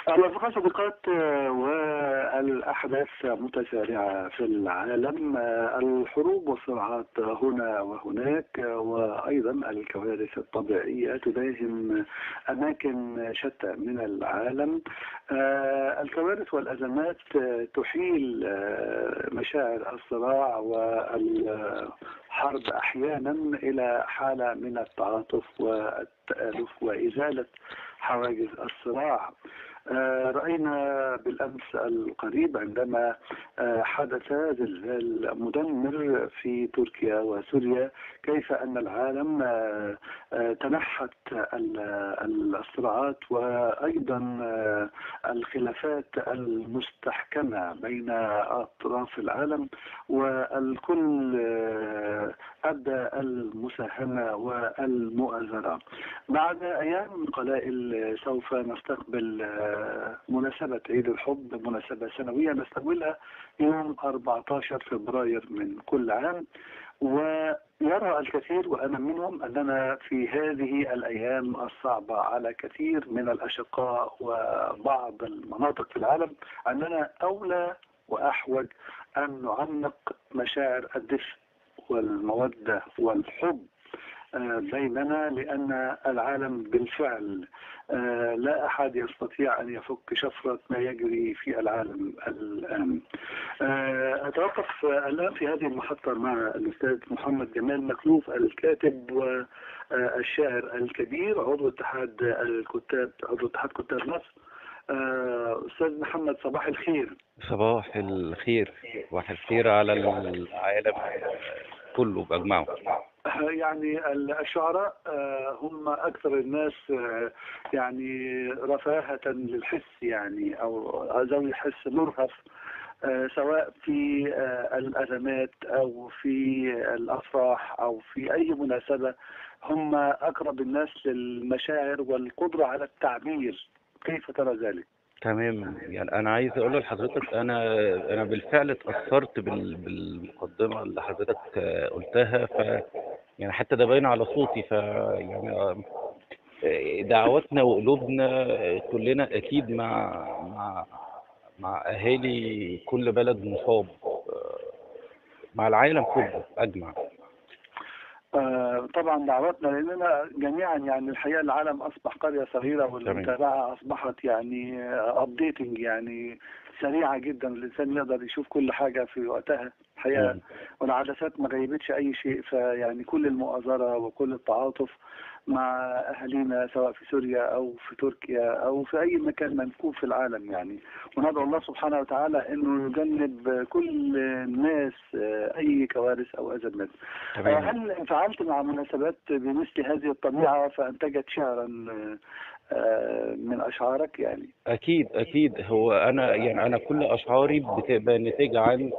الأصدقاء صديقات، والأحداث متسارعة في العالم، الحروب والصراعات هنا وهناك، وأيضا الكوارث الطبيعية تداهم أماكن شتى من العالم. الكوارث والأزمات تحيل مشاعر الصراع والحرب أحيانا إلى حالة من التعاطف والتآلف وإزالة حواجز الصراع. رأينا بالأمس القريب عندما حدث زلزال مدمر في تركيا وسوريا كيف أن العالم تنحت الصراعات وأيضا الخلافات المستحكمة بين أطراف العالم، والكل أبدى المساهمة والمؤازرة. بعد أيام قلائل سوف نستقبل مناسبة عيد الحب، مناسبة سنوية نستقبلها يوم 14 فبراير من كل عام، ويرى الكثير وأنا منهم أننا في هذه الأيام الصعبة على كثير من الأشقاء وبعض المناطق في العالم أننا أولى وأحوج أن نعمق مشاعر الدفء والمودة والحب بيننا، لأن العالم بالفعل لا أحد يستطيع أن يفك شفرة ما يجري في العالم الآن. أتوقف الآن في هذه المحطة مع الأستاذ محمد جمال مخلوف، الكاتب والشاعر الكبير، عضو اتحاد الكتاب، عضو اتحاد كتاب مصر. أستاذ محمد، صباح الخير. صباح الخير، صباح الخير على العالم كله بأجمعه. يعني الشعراء هم أكثر الناس يعني رفاهة للحس، يعني أو ذوي حس مرهف، سواء في الأزمات أو في الأفراح أو في أي مناسبة، هم أقرب الناس للمشاعر والقدرة على التعبير. كيف ترى ذلك؟ تمام، يعني أنا عايز أقول لحضرتك أنا بالفعل اتأثرت بالمقدمة اللي حضرتك قلتها، يعني حتى ده باين على صوتي، يعني دعواتنا وقلوبنا كلنا أكيد مع مع أهالي كل بلد مصاب، مع العالم كله أجمع. طبعا دعواتنا، لاننا جميعا يعني الحقيقة العالم اصبح قرية صغيرة، والمتابعة اصبحت يعني updating، يعني سريعة جدا، الانسان يقدر يشوف كل حاجة في وقتها الحقيقة، والعدسات ما غيبتش اي شيء. فيعني كل المؤازره وكل التعاطف مع اهالينا سواء في سوريا او في تركيا او في اي مكان منكوب في العالم يعني، وندعو الله سبحانه وتعالى انه يجنب كل الناس اي كوارث او ازمات. هل انفعلت مع مناسبات بمثل هذه الطبيعة فانتجت شعرا من اشعارك يعني؟ اكيد اكيد، هو انا يعني انا كل اشعاري بتبقى نتيجة عن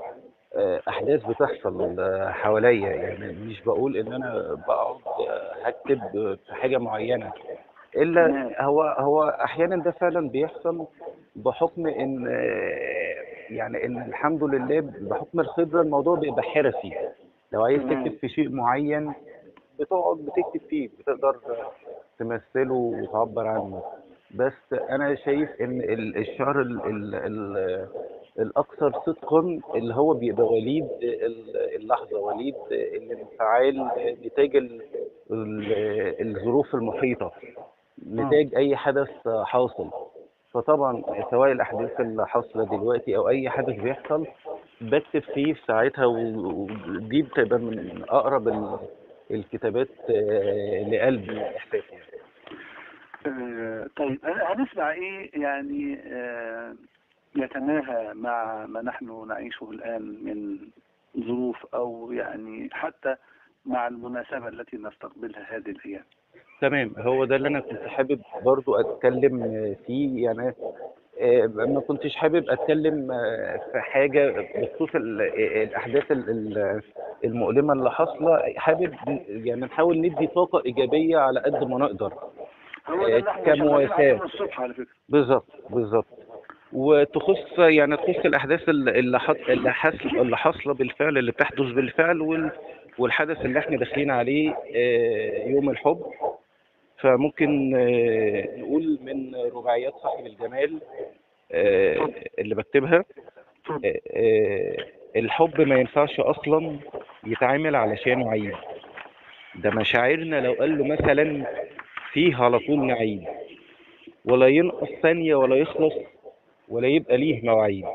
احداث بتحصل حواليا، يعني مش بقول ان انا بقعد هكتب في حاجة معينة، الا هو احيانا ده فعلا بيحصل بحكم ان يعني ان الحمد لله بحكم الخبرة الموضوع بيبقى حرفي. لو عايز تكتب في شيء معين بتقعد بتكتب فيه، بتقدر تمثله وتعبر عنه. بس انا شايف ان الشعر ال ال ال الأكثر صدقا اللي هو بيبقى وليد اللحظة، وليد الانفعال، نتاج الظروف المحيطة، نتاج أي حدث حاصل. فطبعا سواء الأحداث اللي حاصلة دلوقتي أو أي حدث بيحصل بكتب فيه في ساعتها، ودي بتبقى من أقرب الكتابات لقلبي وإحساسي. طيب هنسمع إيه يعني يتناهى مع ما نحن نعيشه الآن من ظروف، أو يعني حتى مع المناسبة التي نستقبلها هذه الأيام؟ تمام، هو ده اللي أنا كنت حابب برضو أتكلم فيه. يعني ما كنتش حابب أتكلم في حاجة بخصوص الأحداث المؤلمة اللي حاصلة، حابب يعني نحاول ندي طاقة إيجابية على قد ما نقدر. هو ده اللي احنا شغالين عليه الصبح على فكرة. بالظبط بالظبط، وتخص يعني تخص الاحداث اللي حاصله بالفعل، اللي بتحدث بالفعل، والحدث اللي احنا داخلين عليه يوم الحب. فممكن نقول من رباعيات صاحب الجمال اللي بكتبها. الحب ما ينفعش اصلا يتعامل علشانه عيب، ده مشاعرنا لو قال له مثلا فيه على طول نعيب، ولا ينقص ثانية ولا يخلص ولا يبقى ليه مواعيد،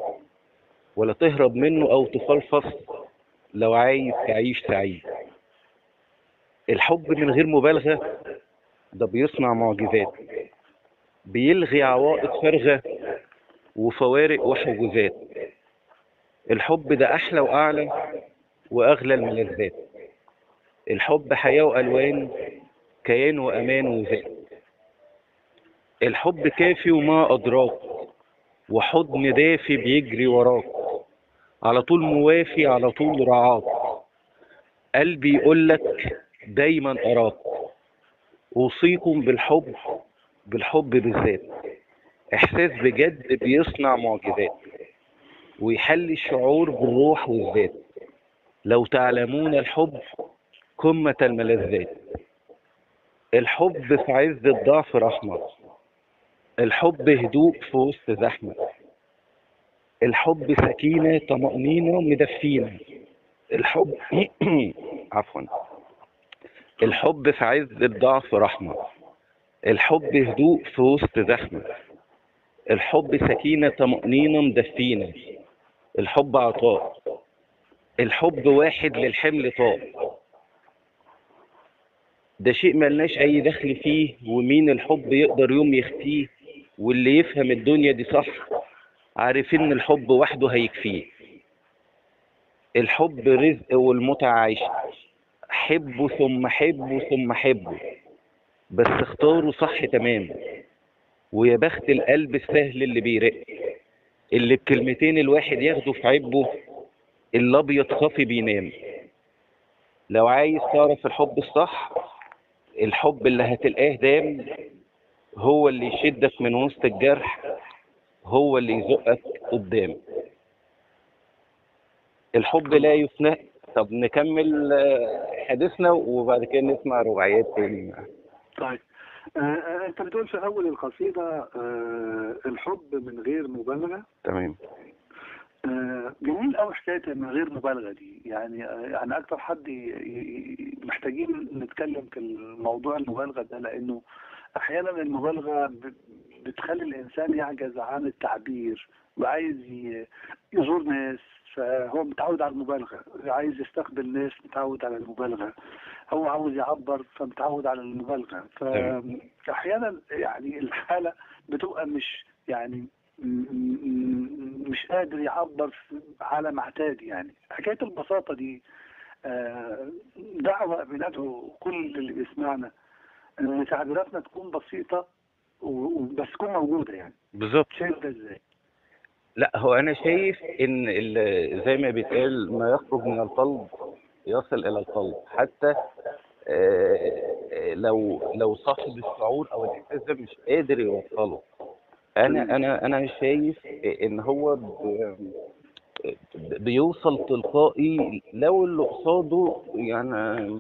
ولا تهرب منه او تفلفص لو عايز تعيش سعيد. الحب من غير مبالغة ده بيصنع معجزات، بيلغي عوائق فارغة وفوارق وحجوزات. الحب ده أحلى وأعلى وأغلى الملذات، الحب حياة وألوان، كيان وأمان وذات. الحب كافي وما أدراك، وحضن دافي بيجري وراك، على طول موافي على طول رعاك، قلبي يقولك دايما أراك. أوصيكم بالحب، بالحب بالذات، إحساس بجد بيصنع معجزات، ويحلي الشعور بالروح والذات. لو تعلمون الحب قمة الملذات. الحب في عز الضعف رحمة، الحب هدوء في وسط زحمة، الحب سكينة طمأنينة مدفينة. الحب عفوا، الحب في عز الضعف رحمة، الحب هدوء في وسط زحمة، الحب سكينة طمأنينة مدفينة. الحب عطاء، الحب واحد للحمل طاق، ده شيء ملناش أي دخل فيه، ومين الحب يقدر يوم يخفيه، واللي يفهم الدنيا دي صح عارفين إن الحب وحده هيكفيه. الحب رزق والمتعة عيشة، حبه ثم حبه ثم حبه، بس اختاره صح تمام، ويا بخت القلب السهل اللي بيرق، اللي بكلمتين الواحد ياخده في عبه، الابيض صافي بينام. لو عايز تعرف الحب الصح، الحب اللي هتلقاه دام، هو اللي يشدك من وسط الجرح، هو اللي يزقك قدام. الحب لا يفنى. طب نكمل حديثنا وبعد كده نسمع رباعيات تاني. طيب انت بتقول في اول القصيدة الحب من غير مبالغة. تمام. جميل قوي حكاية من غير مبالغة دي، يعني اكتر حد محتاجين نتكلم في الموضوع المبالغة ده، لانه احيانا المبالغة بتخلي الانسان يعجز عن التعبير، وعايز يزور ناس فهو متعود على المبالغة، عايز يستقبل ناس متعود على المبالغة، هو عاوز يعبر فمتعود على المبالغة. فأحيانا يعني الحالة بتبقى مش يعني مش قادر يعبر على ما اعتاد. يعني حكاية البساطة دي دعوة بندعو كل اللي بيسمعنا ان تعبيراتنا تكون بسيطة وبس تكون موجودة. يعني بالظبط. شايف ده ازاي؟ لا، هو انا شايف ان زي ما بيتقال ما يخرج من القلب يصل الى القلب، حتى لو صاحب الشعور او الاحساس ده مش قادر يوصله. انا شايف ان هو بيوصل تلقائي لو اللي قصاده، يعني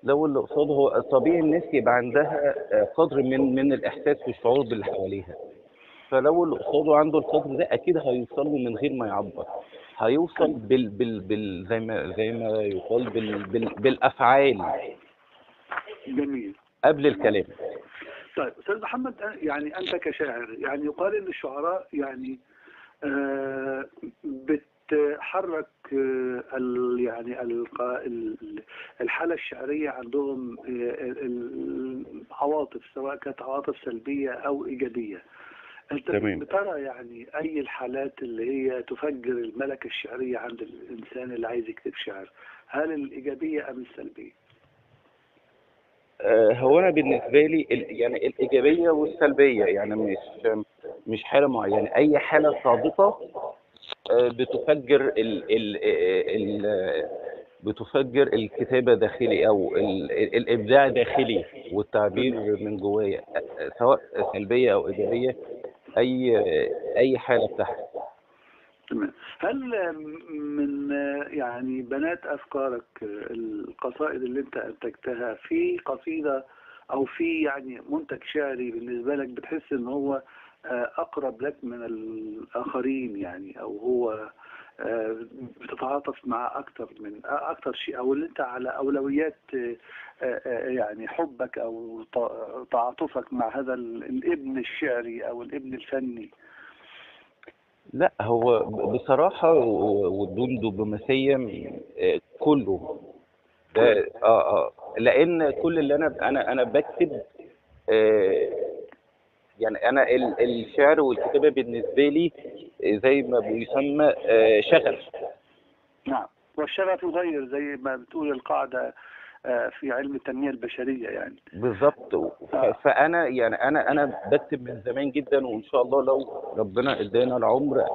لو اللي قصاده هو طبيعي الناس يبقى عندها قدر من الاحساس والشعور باللي حواليها، فلو اللي قصاده عنده القدر ده اكيد هيوصل له من غير ما يعبر، هيوصل بال بال بال زي ما يقال بالافعال. جميل. قبل الكلام. طيب استاذ محمد، يعني انت كشاعر، يعني يقال ان الشعراء يعني بتحرك يعني الحالة الشعرية عندهم العواطف، سواء كانت عواطف سلبية او ايجابية. انت بترى يعني اي الحالات اللي هي تفجر الملكة الشعرية عند الانسان اللي عايز يكتب شعر، هل الايجابية ام السلبية؟ هو انا بالنسبة لي يعني الايجابية والسلبية، يعني مش حالة معينة، اي حالة صادقة بتفجر ال بتفجر الكتابة داخلي او الابداع داخلي والتعبير من جوايا، سواء سلبية او ايجابية، اي حالة بتحصل. تمام. هل من يعني بنات افكارك القصائد اللي انت انتجتها في قصيدة او في يعني منتج شعري بالنسبة لك بتحس ان هو اقرب لك من الاخرين يعني، او هو بتتعاطف مع اكتر من اكتر شيء، او اللي انت على اولويات يعني حبك او تعاطفك مع هذا الابن الشعري او الابن الفني؟ لا، هو بصراحة وبدون دبلوماسية كله ده لأن كل اللي أنا بكتب، يعني أنا الشعر والكتابة بالنسبة لي زي ما بيسمى شغف. نعم، والشغف يغير زي ما بتقول القاعدة في علم التنمية البشرية يعني. بالظبط. فأنا يعني أنا بكتب من زمان جدا، وإن شاء الله لو ربنا إدانا العمر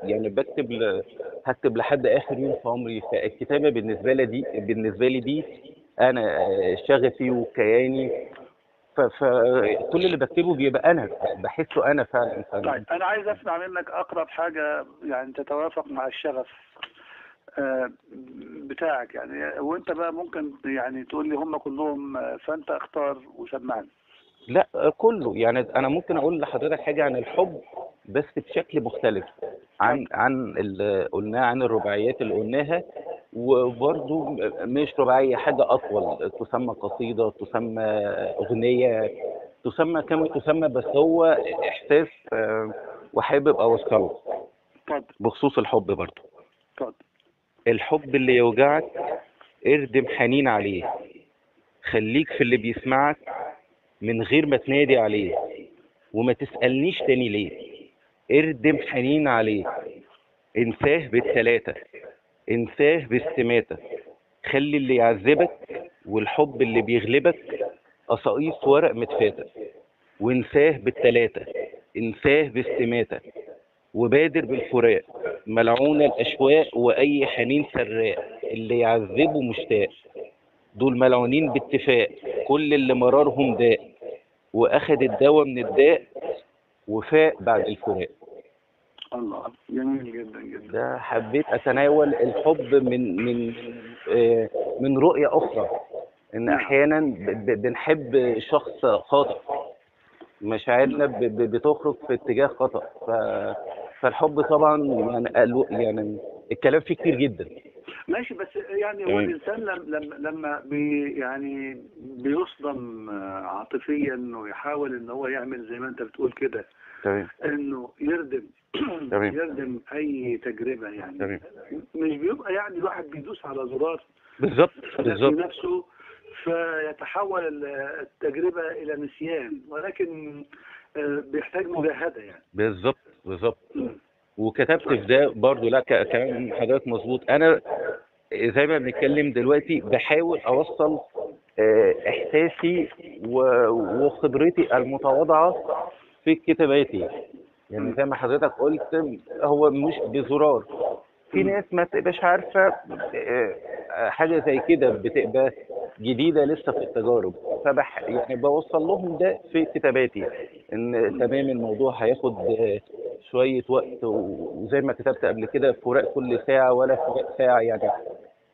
يعني بكتب هكتب لحد آخر يوم في عمري. فالكتابة بالنسبة لي دي أنا شغفي وكياني، فكل اللي بكتبه بيبقى أنا بحسه أنا فعلا. طيب أنا عايز أسمع منك أقرب حاجة يعني تتوافق مع الشغف بتاعك يعني، وانت بقى ممكن يعني تقول لي هم كلهم، فانت اختار وسمعني. لا كله يعني، انا ممكن اقول لحضرتك حاجة عن الحب بس بشكل مختلف عن اللي قلناه، عن الرباعيات اللي قلناها، وبرضو مش رباعية، حاجة اطول تسمى قصيدة، تسمى اغنية، تسمى كما تسمى، بس هو احساس وحابب اوصله بخصوص الحب برضو. اتفضل. الحب اللي يوجعك اردم حنين عليه، خليك في اللي بيسمعك من غير ما تنادي عليه، وما تسألنيش تاني ليه، اردم حنين عليه، انساه بالتلاتة، انساه بالسماتة، خلي اللي يعذبك والحب اللي بيغلبك قصاقيص ورق متفاتة، وانساه بالتلاتة، انساه بالسماتة، وبادر بالفراق، ملعونة الأشواق وأي حنين سراق، اللي يعذبه مشتاق، دول ملعونين باتفاق، كل اللي مرارهم داء، وأخد الدواء من الداء وفاق بعد الفراق. الله، جميل جدا جدا. ده حبيت أتناول الحب من من من رؤية أخرى، إن أحيانا بنحب شخص خاطئ، مشاعرنا بتخرج في اتجاه خطأ، فالحب طبعا يعني الكلام فيه كتير جدا. ماشي، بس يعني هو الانسان لما يعني بيصدم عاطفيا ويحاول ان هو يعمل زي ما انت بتقول كده، انه يردم يردم اي تجربه يعني. تمام. مش بيبقى يعني الواحد بيدوس على زرار بالظبط بالظبط في نفسه، فيتحول التجربة إلى نسيان، ولكن بيحتاج مجاهدة يعني. بالظبط بالظبط. وكتبت في ده برضو، لا كلام حضرتك مظبوط. أنا زي ما بنتكلم دلوقتي بحاول أوصل إحساسي وخبرتي المتواضعة في كتاباتي، يعني زي ما حضرتك قلت هو مش بزرار. في ناس ما تبقاش عارفة حاجة زي كده، بتبقى جديدة لسه في التجارب، يعني بوصل لهم ده في كتاباتي، إن تمام الموضوع هياخد شوية وقت، وزي ما كتبت قبل كده فراق كل ساعة ولا فراق ساعة، يعني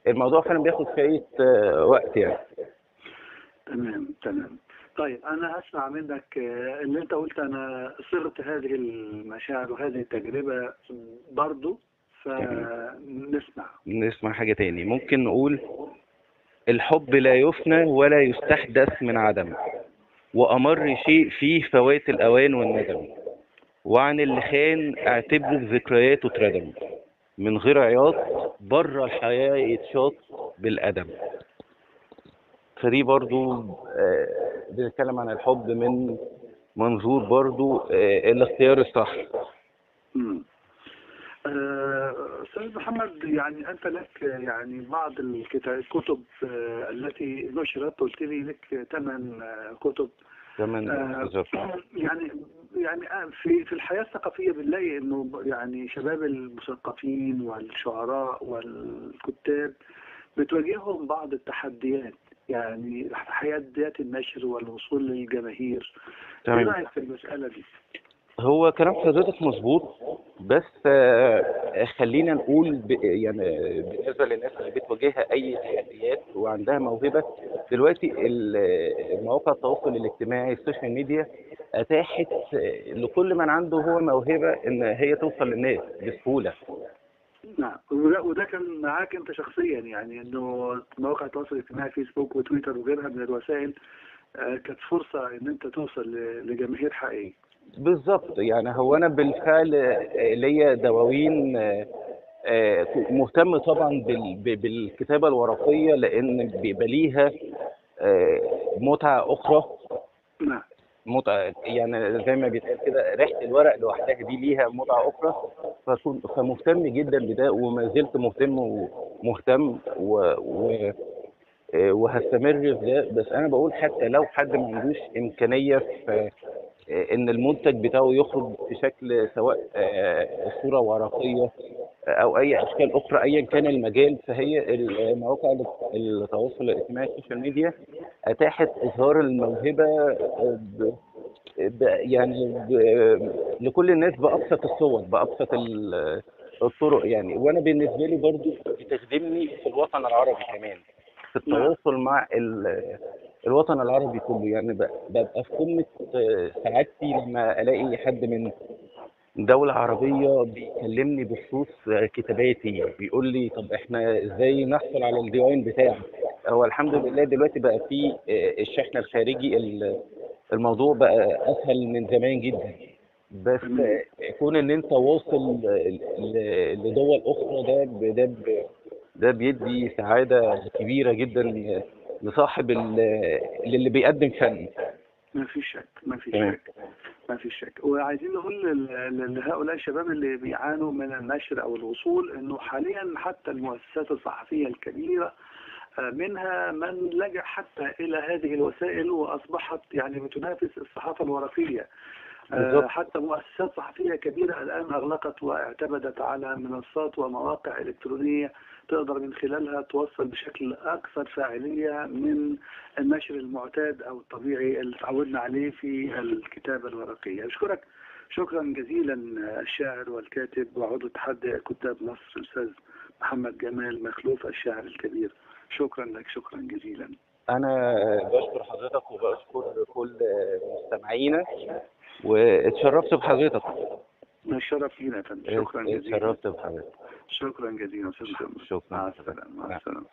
الموضوع فعلا بياخد شوية وقت يعني. تمام تمام. طيب أنا هسمع منك اللي أنت قلت، أنا صرت هذه المشاعر وهذه التجربة برضو، فنسمع نسمع حاجة تاني. ممكن نقول الحب لا يفنى ولا يستحدث من عدم، وأمر شيء فيه فوات الأوان والندم، وعن اللي خان اعتبره بذكرياته اتردم، من غير عياط بره الحياة يتشاط بالأدم. فدي برضو بنتكلم عن الحب من منظور برضو الاختيار الصح. أستاذ محمد، يعني أنت لك يعني بعض الكتب التي نشرت، قلت لي لك 8 كتب. 8 بالظبط. يعني في الحياة الثقافية بنلاقي إنه يعني شباب المثقفين والشعراء والكتاب بتواجههم بعض التحديات، يعني تحديات النشر والوصول للجماهير. إيه رأيك في المسألة دي؟ هو كلام حضرتك مظبوط، بس خلينا نقول يعني بالنسبة للناس اللي بتواجهها أي تحديات وعندها موهبة دلوقتي، مواقع التواصل الاجتماعي ال social media أتاحت لكل من عنده هو موهبة إن هي توصل للناس بسهولة. نعم، وده كان معاك أنت شخصيا، يعني إنه مواقع التواصل الاجتماعي فيسبوك وتويتر وغيرها من الوسائل كانت فرصة إن أنت توصل لجماهير حقيقية. بالظبط، يعني هو أنا بالفعل ليا دواوين، مهتم طبعا بالكتابة الورقية لأن بيبقى ليها متعة أخرى. نعم. متعة يعني زي ما بيتقال كده ريحة الورق لوحدها دي ليها متعة أخرى، فمهتم جدا بده وما زلت مهتم ومهتم وهستمر في ده. بس أنا بقول حتى لو حد ما عندوش إمكانية في إن المنتج بتاعه يخرج في شكل سواء صورة ورقية أو أي أشكال أخرى أيا كان المجال، فهي مواقع التواصل الاجتماعي ال social media أتاحت إظهار الموهبة يعني لكل الناس بأبسط الصور بأبسط الطرق يعني. وأنا بالنسبة لي برضو بتخدمني في الوطن العربي كمان، في التواصل مع الوطن العربي كله، يعني ببقى في قمة سعادتي لما ألاقي حد من دولة عربية بيكلمني بخصوص كتاباتي، بيقول لي طب احنا ازاي نحصل على الديوان بتاعك. هو الحمد لله دلوقتي بقى في الشحن الخارجي، الموضوع بقى اسهل من زمان جدا، بس كون ان انت واصل لدول اخرى ده بيدي سعادة كبيرة جدا لصاحب للي بيقدم فن. ما فيش شك، ما فيش شك، ما فيش شك. وعايزين نقول لهؤلاء الشباب اللي بيعانوا من النشر او الوصول انه حاليا حتى المؤسسات الصحفية الكبيرة منها من لجأ حتى الى هذه الوسائل واصبحت يعني بتنافس الصحافة الورقية. حتى مؤسسات صحفية كبيرة الآن أغلقت واعتمدت على منصات ومواقع إلكترونية تقدر من خلالها توصل بشكل أكثر فاعلية من النشر المعتاد أو الطبيعي اللي تعودنا عليه في الكتابة الورقية. أشكرك شكرا جزيلا الشاعر والكاتب وعضو اتحاد كتاب مصر الأستاذ محمد جمال مخلوف الشاعر الكبير. شكرا لك، شكرا جزيلا. أنا بشكر حضرتك وبشكر كل مستمعينا، واتشرفت بحضرتك. الشرف لينا يا فندم. شكرا جزيلا. اتشرفت بحضرتك. شكرا جزيلا. شكرا. مع السلامة. مع السلامة.